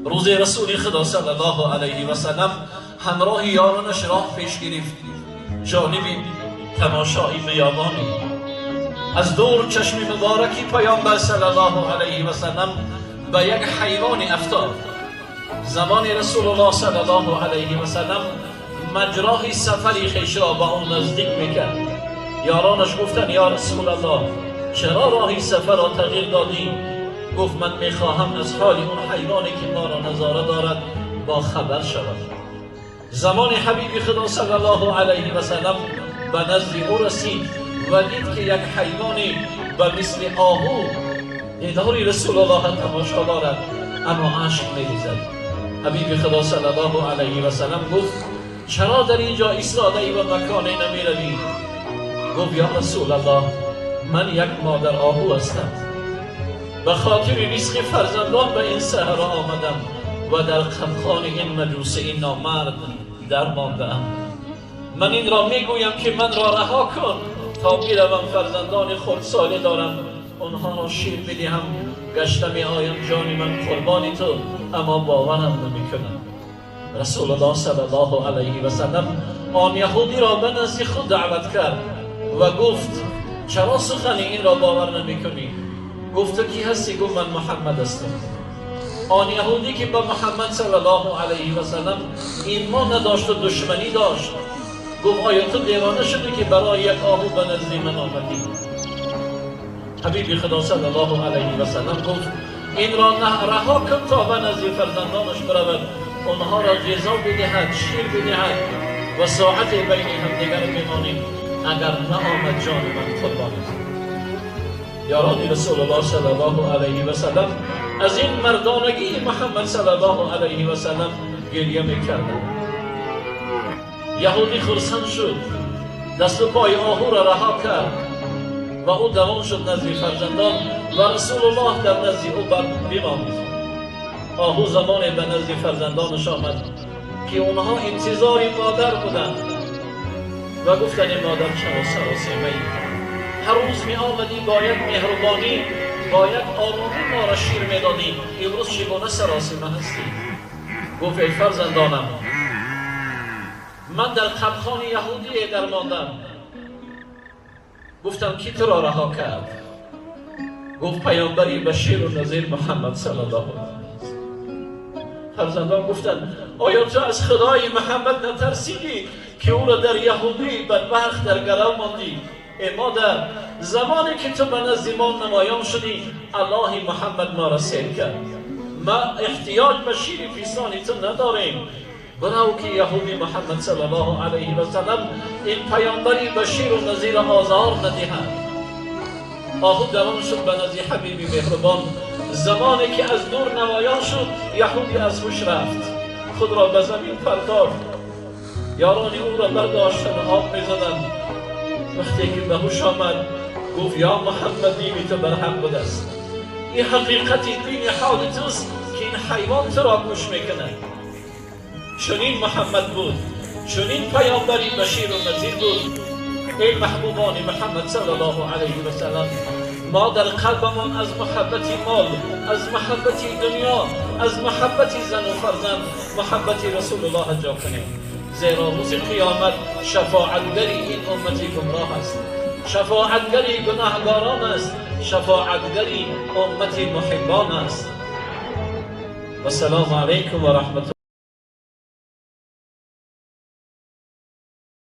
روز رسول خدا صلی الله علیه و سلم همراه یارانش راه پیش گرفت جانب تماشایی بیابانی. از دور چشم مبارکی پیامبر صلی الله علیه و سلم به یک حیوان افتاد. زمان رسول الله صلی الله علیه و سلم مجراه سفری خویش را به آن نزدیک میکرد. یارانش گفتند یا رسول الله چرا راهی سفر را تغییر دادی؟ گفت من میخواهم از حال اون حیوانی که ما را نظاره دارد با خبر شود. زمان حبیب خدا صلی الله علیه و سلم به نزد او رسید و دید که یک حیوانی به مثل آهو دیدار رسول الله تماشا دارد، اما اشک میریزد. حبیب خدا صلی الله علیه و سلم گفت چرا در اینجا ایستاده ای و مکانی نمیروی؟ گفت یا رسول الله من یک مادر آهو هستم، به خاطر رزق فرزندان به این صحرا آمدم و در قفخان این مجوس این نامرد در مانده‌ام. من این را میگویم که من را رها کن تا میروم فرزندان خردساله دارم، آنها را شیر بدهم، گشته می آیم جان من قربان تو، اما باورم نمیکنم. رسول الله صلی الله علیه و سلم آن یهودی را به نزد خود دعوت کرد و گفت چرا سخن این را باور نمیکنی؟ گفت تو کی هستی؟ گفت من محمد هستم. آن یهودی که به محمد صلی الله علیه و سلم ایمان نداشت و دشمنی داشت، گفت آیا تو دیوانه شدی که برای یک آهو به نزد من آمدی؟ حبیب خدا صلی الله علیه و سلم گفت این را رها کن تا به نزد فرزندانش برود، آنها را غذا بدهد، شیر بدهد و ساعت بین همدیگر بمانیم، اگر نآمد جان من قربان است. یاران رسول الله صلی الله علیه و سلم از این مردانگی محمد صلی الله علیه و سلم گریه میکردند. یهودی خرسند شد، دست و پای آهو را رها کرد و او دوان شد نزد فرزندان و رسول الله در نزد او بماند. آهو زمانی به نزد فرزندانش آمد که اونها انتظار مادر بودند و گفتند مادر چرا سراسیمه ای؟ هر روز می آمدی با یک مهربانی، با یک آرامی ما را شیر می دادی، امروز چگونه سراسیمه هستی؟ گفت ای فرزندانم من در قبخان یهودی در ماندم. گفتم کی تو را رها کرد؟ گفت پیامبری بشیر و نذیر محمد صلی الله علیه و سلم. فرزندان گفتند آیا تو از خدای محمد نترسیدی که او را در یهودی بدبخت در گرو ماندی؟ ای مادر زمانی که تو به نزد ما نمایان شدی الله محمد ما را سیر کرد، ما احتیاج به شیر پیسانی تو نداریم. برو که یهودی محمد صلی الله علیه و سلم این پیامبری بشیر و نذیر آزار ندهد. آهو دوان شد به نزد حبیب مهربان. زمانی که از دور نمایان شد یهودی از هوش رفت، خود را به زمین پرتافت. یاران او را برداشتند و آب میزدند. وقتی که به هوش آمد گفت یا محمد دین تو بر حق بوده است، این حقیقت دین حال توست که این حیوان تو را گوش میکند. چنین محمد بود، چنین پیامبری بشیر و نذیر بود. ای محبوبان محمد صلی الله علیه و سلم، ما در قلبمان از محبت مال، از محبت دنیا، از محبت زن و فرزند، محبت رسول الله جا کنیم، زیرا روز قیامت شفاعتگری این امتی گمراه است، شفاعتگری گناهگاران است، شفاعتگری امتی محبان است. و السلام علیکم و رحمت